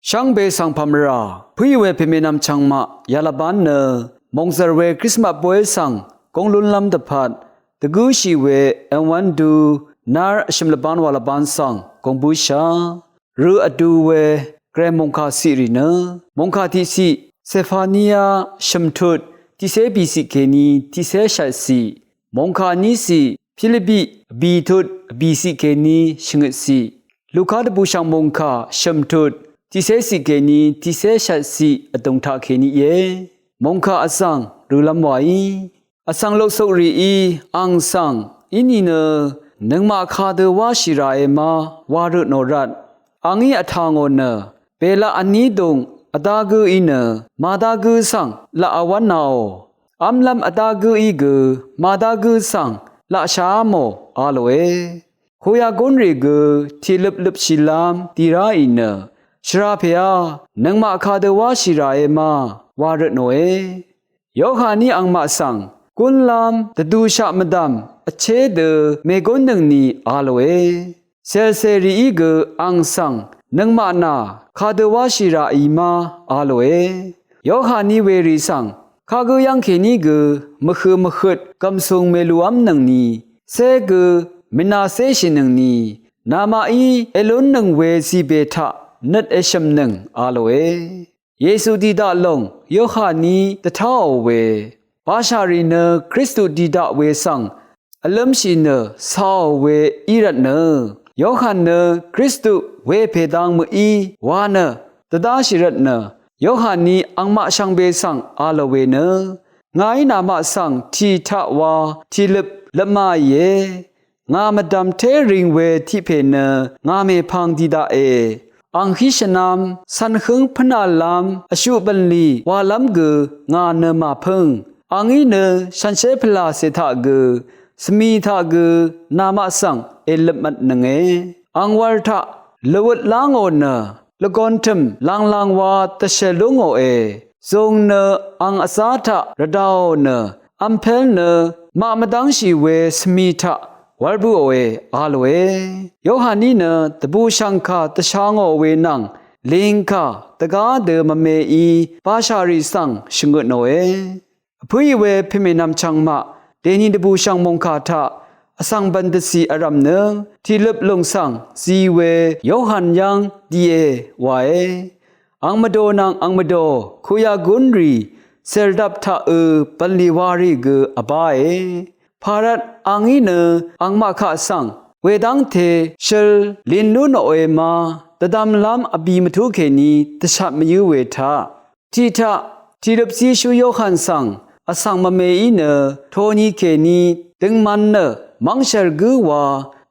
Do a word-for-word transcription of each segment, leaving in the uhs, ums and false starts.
Shvngbe svng pàmvrà pǿì we pèmènvm chvngmaq yalvbán nø mòngzv̀r we Krismas bóy svng góng lúnlv́m dvpvt dvgǿshì we èwv́ndu nár vshø̀m lvbán wà lvbán svng góng bǿshà. Rø vdu we gvray mòngkà ciq rì nø mòngkà tiqciq Sefania shø̀mtut tiqcé bìciq kèní tiqcé shvtciq, mòngkà níciq Pilipi vbìtut vbìciq kèní shvngøtciq, Luka dvbùshv̀ng mòngkà shø̀mtut tiqcé ciq kèní tiqcé shvtciq vdùng taq kèní íe. Mòngkà vzv̀ng rølv́m wàí vsvng loksuk rìí ang svng í nìnø nøngmaq kadø wáshì ràe ma wa rø tnò rvt, a ngí vtà ngò nø bèlaq vní dùng vdá gǿí nø màdá gǿ svng laq vwv́nnaò. V́mlv́m vdá gǿí gø màdá gǿ svng laqshaá mò a lòe. Koyagúnrì gø tìløp løpshìlv́m dì ráì nø shvrà pèá nøngmaq kadø wáshì ràe ma wa rø tnòe. Yohaní angmaq svng gúnlv́m dvdushaq mvdv̀m vché dø mègúnnøngni a lòe. Cèlcè rìí gø ang svng nøngmaq nà kadø wáshì ràì ma a lòe. Yohaní werì svng kagǿ yv́ng kèní gø mvhø̀ mvhøt gv̀msùng mèlùv́mnøngni, cé gø mènacéshìnøngni, namaqí èlúnnøng we zìbè taq nøt èshø̀mnøng a lòe. Yesu dì daq lòng Yohaní dvtáò we bashà rì nø Kristu dì daq we svng vlǿmshì nø cāò we í rvtnø, Yohan nø Kristu wepè dang mø̀í wa nø dvdáshì rvtnø, Yohaní angmaq shvngbe svng a lò we nø, ngàí namaq svng tì taq wa tìløp løpmáìe. Ngà mvdv̀m té ring we tiq pè nø ngà mèpvng dì daqe. Ang hí shvnvm cv̄n hǿng pvnàlv́m vshuq bv̀nlì walv́m gø ngà nø màpǿng. A ngí nø shànshér pvlàcè taq gø svmì taq gø namaq svng èløpmvtnønge. Ang wv̄l taq lvwøt lá ngò nø lvgōn tø̀m lānglāng wa dvshèl lú ngòe. Zūng nø ang vzá taq rvdāò nø vmpél nø maq mvdv́ngshì we svmì taq wv̄l bǿòe a lòe. Yohaní nø dvbùshv̀ngkà dvsha ngò we nvng lingkà dvgá dø mvmeí bashà rì svng shvngøt nòe. Vpǿì we pèmènvm chvngmaq dèni dvbùshv̀ng mòngkà taq vsvng bv̀n dvcì vrv̀m nø tìløp lùng svng zi we Yohan yv́ng dìe wae. Ang mvdò nvng ang mvdò kuyagúnrì cèldap taqø bv̀nlì warì gø vbáe. Pàrvt a ngí nø angmaq kaq svng wedv́ngte shøl lin lú nòe ma dvdvmlv́m vbì mvtú kèní dvshat mvyǿ we taq tiq taq tìløp zíshú Yohan svng vsvng mvmeí nø toni kèní døngman nø mv́ngshv̀l gǿ wa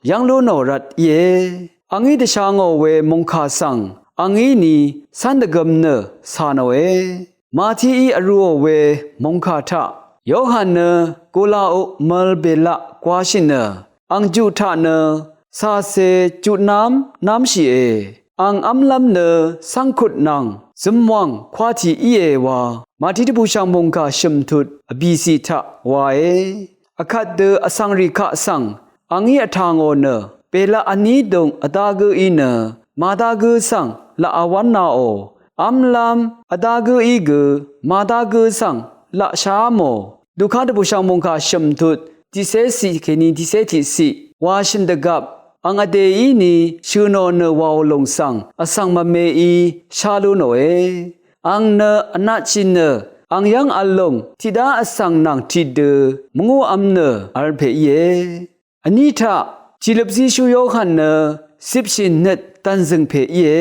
yv́ng lú nò rvt íe. A ngí dvsha ngò we mòngkà svng a ngí ni cv́n dvgøm nø cà nòe. Matií vrūò we mòngkà taq Yohan nø gulaquk mvl bèlaq gwāshì nø ang juq taq nø càcè juqnám námshìe. Ang v́mlv́m nø cv́ngkut nvng zømwàng kwatì íe wa Mati dvbùshv̀ng mòngkà shø̀mtut vbìcì taq wae. Vkvt dø vsvngrì kaq svng a ngí vtà ngò nø bèlaq vní dùng vdá gǿí nø màdá gǿ svng laq vwv́nnaò. V́mlv́m vdá gǿí gø màdá gǿ svng laq shaá mò. Luka dvbùshv̀ng mòngkà shø̀mtut tiqcé ciq kèní tiqcé tiqciq wa shø̀n dvgvp ang vdèí ni shø̀ nò nø wàò lùng svng vsvng mvmeí shá lú nòe. Ang nø vnatshì nø ang yv́ng v̄l lùng tiqdá vsvng nvng tiqdø mvngúvm nø v̄l pè íe. Vní taq tìløp zíshú Yohan nø cipshì nøt dv̀nzø̀ng pè íe.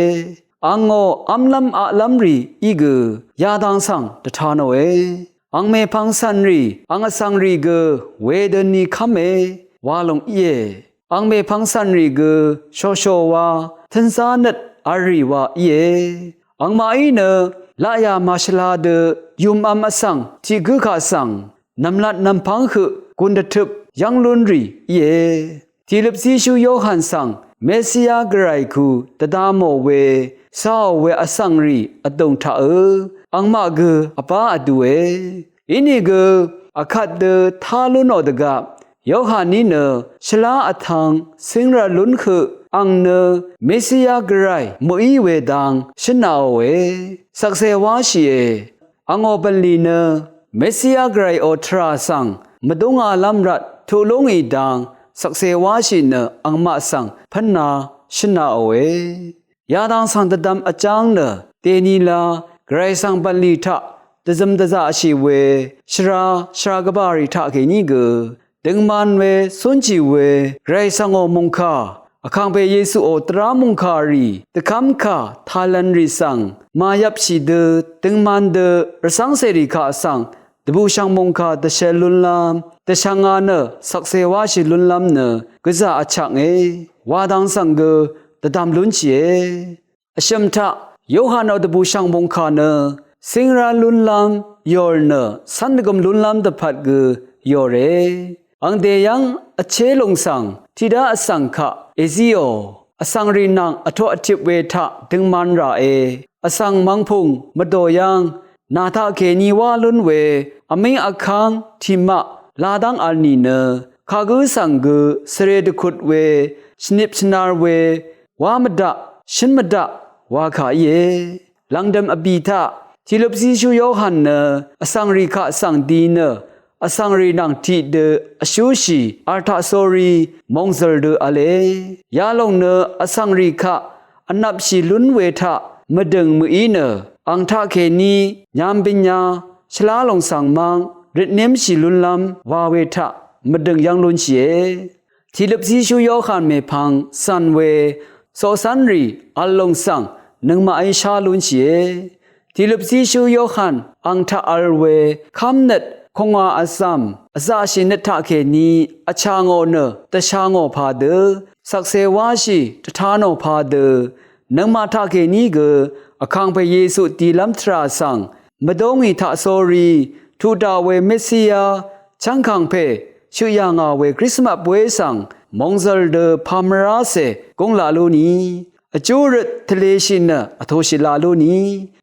Angò v́mlv́m aqlv́m rì í gø yadang svng dvta nòe. Ang mèpvng cv̀nrì ang vsvngrì gø wedøni kv́me wa lòng íe. Ang mèpvng cv̀nrì gø shòshò wa tønzá nøt v̄l rì wa íe. Angmaqí nø laqyà màshvla dø yùmvm vsvng tiq gǿ kaq svng nv̀mlat nv̀mpv́ng høq gùn dvtøp yv́ng lún rì íe. Tìløp zíshú Yohan svng Mesia gvray ku dvda mò we cāò we vsvng rì vdùng taqø angmaq gø vbá vdue. Inìgø vkvt dø tá lú nò dvgvp Yohaní nø shvlá vtv̄ng cíng rv̄l lún høq Ang nø Mesia Gvray mø̀í we dang shø̀naqòe. Shvkse wáshìe. Angò bv̀nlì nø Mesia Gvrayò tvrà svng mvdúngalv́m rvt tuq lúngì dang shvkse wáshì nø angmaq svng pv́nā shø̀naqòe. Yadang svng dvdvm vjáng nø dènila Gvray svng bv̀nlì taq dvzøm dvzaqshì we shvra shvra gvbàrì taqkèní gø døngman we cúnshì we Gvray svngò mòngkà Vkàngpè Yesuò dvrá mòngkàrì dvkv́mkà talanrì svng màyvpshì dø døngman dø rvcv́ngcèrì kaq svng dvbùshv̀ng mòngkà dvshel lúnlv́m dvshvnga nø shvkse wáshì lúnlv́m nø gvzà vchaknge wa dang svng gø dvdvm lúnshìe. Vshø̀m taq Yohanò dvbùshv̀ng mòngkà nø cíngrá lúnlv́m yòr nø cv́n dvgøm lúnlv́m dvpvt gø yòre. Ang dèyv́ng vché lùng svng tiqdá vsvng kaq èzíò. Vsvngrì nvng vtoq vtip we taq døngman ràe. Vsvng mvngpùng mvdò yv́ng nà taqkèní wá lún we vmíng vkv́ng tiqmaq ladv́ng vl nìnø kagǿ svng gø svre dvkut we shvnip shvnar we wá mvdaq shǿn mvdaq wa kà íe. Lv̀ngdø̀m vbì taq tìløp zíshú Yohan nø vsvngrì kaq svng di nø vsvngrì nvng tiqdø vshúshì vl taqsórí mòngzø̀l dø v̄le. Yalòng nø vsvngrì kaq vnvpshì lún we taq mvdø̀ng mø̀í nø ang taqkèní nyambønya shvlá lòng svng mv́ng røtnémshì lúnlv́m wa we taq mvdø̀ng yv́ng lúnshìe. Tìløp zíshú Yohan mèpvng cv̀n we coqcv́nrì vl lòng svng nøngmaqí shá lúnshìe. Tìløp zíshú Yohan ang taq vl we kv́mnøt kùngwà vzv̀m vzaqshì nøt taqkèní vchà ngò nø dvsha ngò padø shvkse wáshì dvta nò padø nøngmaq taqkèní gø Vkàngpè Yesu dìlv́m tvrà svng mvdóngì taqsórí tuq daq we Mesia chv́ngkàngpè shøq yà ngà we Krismas bwé svng mòngzø̀l dø pàmvrácè gúng laq lú ni. Vjú røt tvleshì nø vtōshì laq lú ni.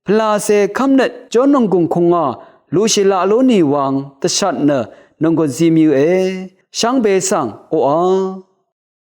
Pvlàcè kv́mnøt jó nònggùng kùngà luqshì laq lú ni wvng dvshvt nø nònggùn zimyøe. Shvngbe svng oqà